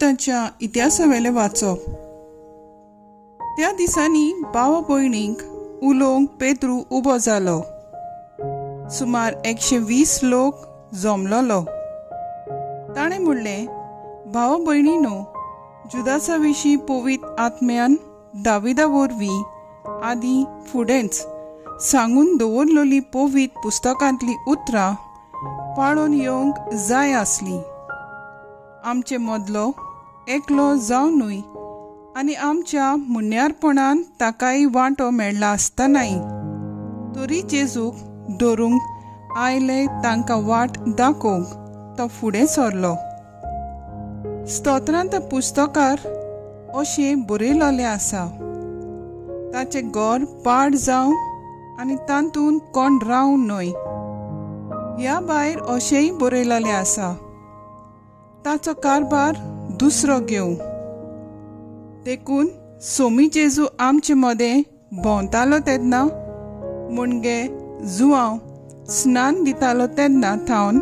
दुतांच्या इतिहासावेलें वाचप. त्या दिसांनी भाव भयणींक उलोवंक पेद्रू उबो जालो. सुमार 120 लोक जमलोलो. ताणें म्हणलें, भाव भयणीनो, जुदासा विशीं पवित्र आत्म्यान दाविदा वरवीं आदी फुडेंच सांगून दवरलेली पवित्र पुस्तकांतली उतरां पाळून येवंक जाय आसली. आमचे मदलो एकलो जावनूय आनी आमच्या मुन्यारपणान ताकाय वांटो मेळ्ळा आसतनाय तरी जेजूक धरूंक आयले तांकां वाट दाखोवंक तो फुडें सरलो. स्तोत्रांत पुस्तकार अशें बरयलेलें आसा, ताचें घर पाड जावं आनी तातूंत कोण रावं न्हय. ह्या भायर अशेंय बरयलेलें आसा, ताचो कारभार दुसरो घेवं. देखून सोमी जेजू आमचे मदें भोंवतालो तेन्ना, म्हणजे जुआंव स्नान दितालो तेन्ना थावन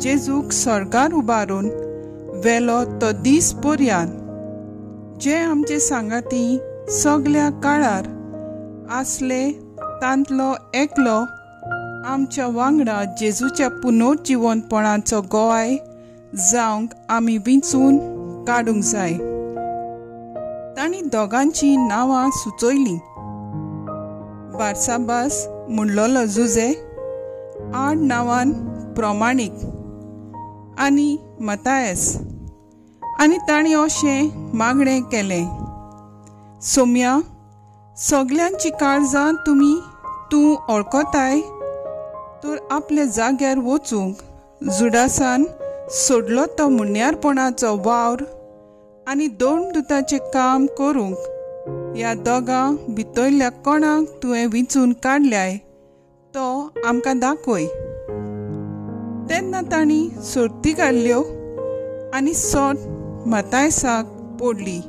जेजूक सरकार उबारून वेलो तो दीस पर्यान जे आमचे सांगाती सगल्या काळार आसले तांतलो एकलो आमच्या वांगडा जेजूच्या पुनर्जिवनपणाचो गोवाय जावंक आमी विंचून काडूंक जाय. तांणी दोगांची नांवां सुचयलीं. बार्साबास म्हणलोलो जुजे, आड नांवान प्रमाणीक, आनी मतायस. आनी तांणी अशें मागणें केलें, सोम्या, सगल्यांची काळजां तुमी तूं वळखताय, तर आपल्या जाग्यार वचूंक जुडासान सोडलो तो मुन्यारपणाचो वावर आनी दोन दुताचें काम करूंक ह्या दोगां भितरल्या कोणाक तुवें विंचून काडल्याय तो आमकां दाखय. तेन्ना तांणी सोर्ती काडल्यो आनी सोट मतायसाक पडली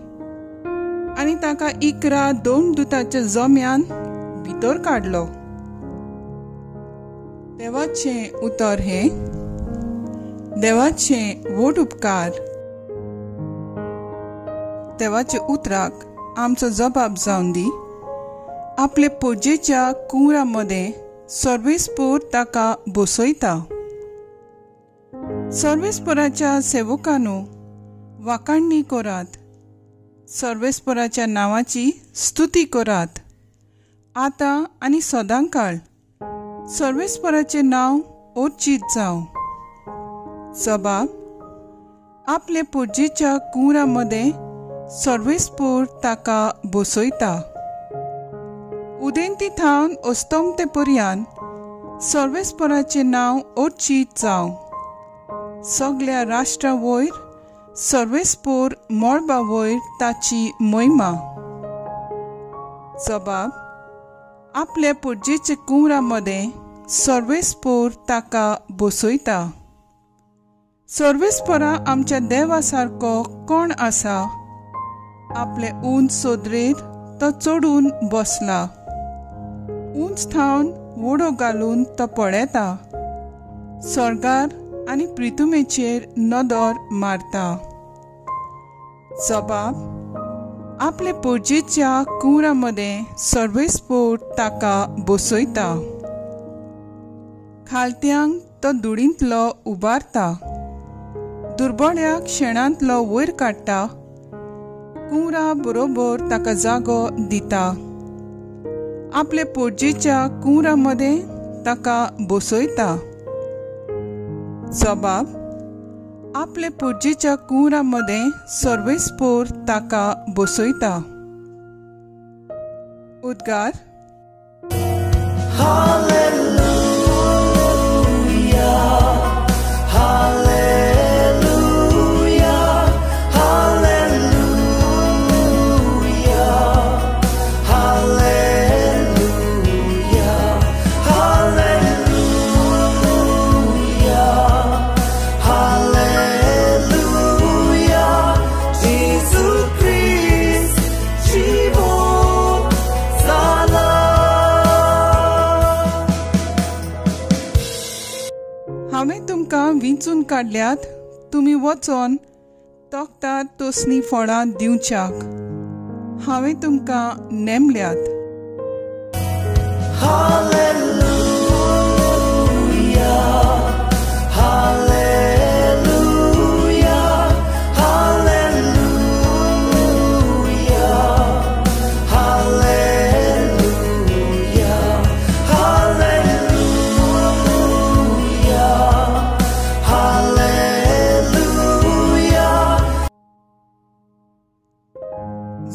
आनी ताका 11 दोन दुताच्या जम्यान भितर काडलो. देवाचें उतर हें. देवाचें व्हड उपकार. देवाच्या उतराक आमचो जबाब जावन दी. आपले पुजेच्या कुंवरा मदें सर्वेस्पोर ताका बसयता. सर्वेस्पोराच्या सेवकांनो वाखाणणी करात, सर्वेस्पोराच्या नांवाची स्तुती करात. आतां आनी सदांकाळ सर्वेस्पोराचें नांव अर्चीत जावं. जबाब, आपले पुजेच्या कुंवरा मदें सर्वेस्पोर ताका बसयता. उदेंती थावन अस्तमते पर्यान सर्वेस्पोराचें नांव अर्चीत जावं. सगल्या राष्ट्रा वयर सर्वेस्पोर मळबा वयर ताची महिमा. जबाब, आपल्या पुजेच्या कुंवरा मदें सर्वेस्पोर ताका बसयता. सर्वेस्पोरा आमच्या देवा सारको कोण आसा? आपले उंच सोदरेर तो चडून बसला. उंच थावन वडो घालून तो पळयता, स्वर्गार आनी प्रितुमेचेर नदर मारता. जबाब, आपले पुजेच्या कुंवरा मदें सर्वेस्पोर ताका बसयता. खालत्यांक तो धुडींतलो उबारता, दुर्बळ्याक शेणांतलो वयर काडटा, कुंवरा बरोबर ताका जागो दिता. आपले पोरजेच्या कुंवरा मदें ताका बसयता. जबाब, आपले पोरजेच्या कुंवरा मदें सर्वेस्पोर ताका बसयता. उद्गार. हांवें तुमकां विंचून काडल्यात, तुमी वचोन तोखतात तसलीं फळां दिवच्याक हांवें तुमकां नेमल्यात.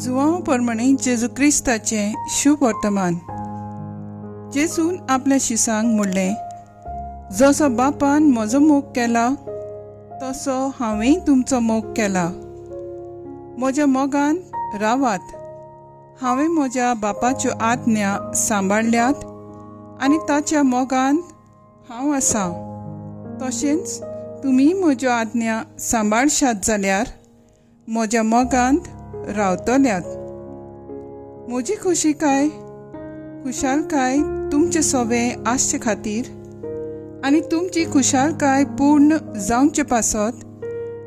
जुवांव प्रमाणे जेजू क्रिस्ताचें शुभ वर्तमान. जेजून आपल्या शिसांक म्हणलें, जसो बापान म्हजो मोग केला तसो हांवेंय तुमचो मोग केला. म्हज्या मोगान रावात. हांवें म्हज्या बापाच्यो आज्ञा सांबाळ्ळ्यात आनी ताच्या मोगान हांव आसा. तशेंच तुमी म्हज्यो आज्ञा सांबाळशात जाल्यार म्हज्या मोगांत रावतल्यात. म्हजी खोशीकाय खुशालकाय तुमचे सोवे आसचे खातीर आनी तुमची खुशालकाय पूर्ण जावचे पासत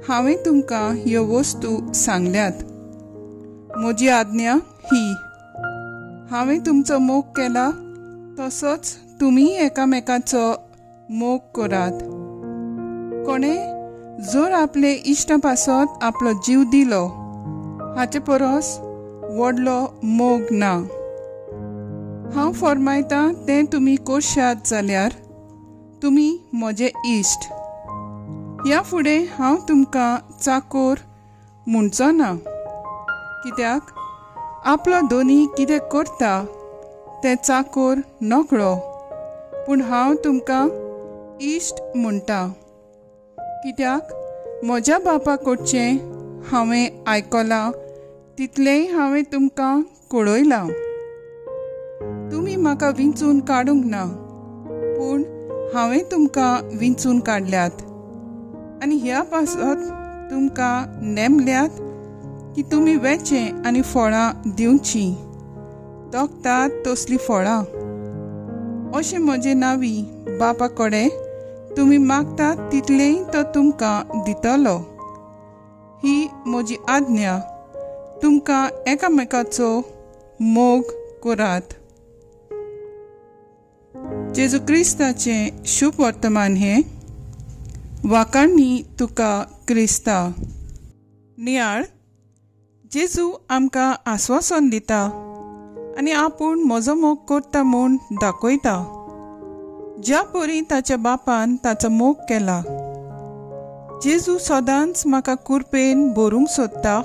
हांवें तुमकां ह्यो वस्तू सांगल्यात. म्हजी आज्ञा ही, हांवें तुमचो मोग केला तसोच तुमी एकामेकाचो मोग करात. कोणें जर आपले इश्टा पासत आपलो जीव दिलो हाचे परस व्हडलो मोग ना. हांव फर्मायतां तें तुमी करशात जाल्यार तुमी म्हजे इश्ट. ह्या फुडें हांव तुमकां चाकोर म्हणचो ना, कित्याक आपलो दोनी कितें करता तें चाकोर नकळो, पूण हांव तुमकां इश्ट म्हणटा, कित्याक म्हज्या बापा कडचें हांवें आयकलां तितलेंय हांवें तुमकां कळयलां. तुमी म्हाका विंचून काडूंक ना, पूण हांवें तुमकां विंचून काडल्यात आनी ह्या पासत तुमकां नेमल्यात की तुमी वेचें आनी फळां दिवचीं, तोखतात तसलीं फळां. अशें म्हजें नांवी बापा कडेन तुमी मागतात तितलेंय तो तुमकां दितलो. ही म्हजी आज्ञा, तुमकां एकामेकाचो मोग करात. जेजू क्रिस्ताचें शुभ वर्तमान हें. वाकांनी तुका क्रिस्ता. नियाळ. जेजू आमकां आस्वासन दिता आनी आपूण म्हजो मोग करता म्हूण दाखयता, ज्या परी ताच्या बापान ताचो मोग केला. जेजू सदांच म्हाका कुरपेन भरूंक सोदता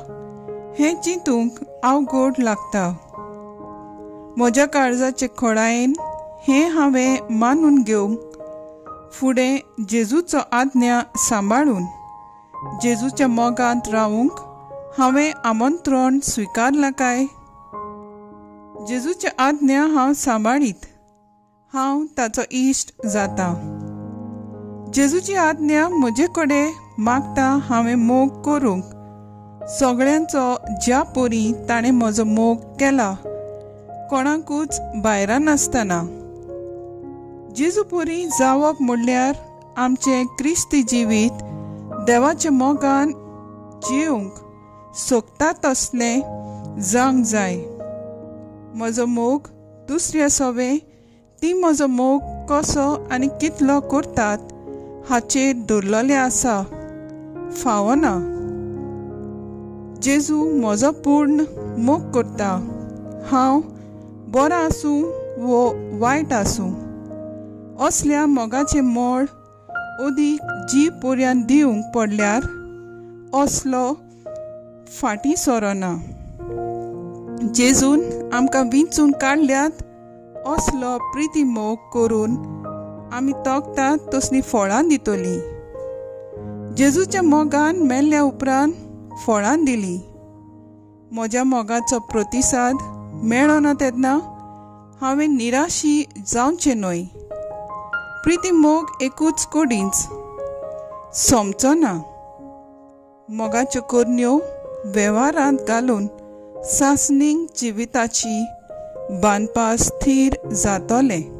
हें चिंतूंक अवघड लागता. म्हज्या काळजाचे खोळायेन हें हांवें मानून घेवंक फुडें जेजूचो आज्ञा सांबाळून जेजूच्या मोगांत रावूंक हांवें आमंत्रण स्विकारलां काय? जेजूच्या आज्ञा हांव सांबाळीत हांव ताचो इश्ट जाता. जेजूची आज्ञा म्हजे कडेन मागता हांवें मोग करूंक सगळ्यांचो, ज्या परी ताणें म्हजो मोग केला, कोणाकूच भायरान नासतना. जेजू परी जावप म्हणल्यार आमचें क्रिस्ती जिवीत देवाच्या मोगान जिवंक सोदता तसलें जावंक जाय. म्हजो मोग दुसऱ्या सोवे ती म्हजो मोग कसो आनी कितलो करतात हाचेर दवरलेलें आसा, फावना. जेजू म्हजो पूर्ण मोग करता, हांव बरो आसूं वो वायट आसूं. असल्या मोगाचें मोड अदीक जीव पर्यंत दिवंक पडल्यार असलो फाटीं सरना. जेजून आमकां विंचून काडल्यात असलो प्रिती मोग करून आमी तोखतात तसलीं फळां दितलीं. जेजूच्या मोगान मेल्ल्या उपरांत फळां दिलीं. म्हज्या मोगाचो प्रतिसाद मेळना तेन्ना हांवें निराशी जावचें न्हय. प्रिती मोग एकूच कोडींच सोंपचो ना. मोगाच्यो करण्यो वेव्हारांत घालून सासणीक जिविताची बांदपा स्थीर जातलें.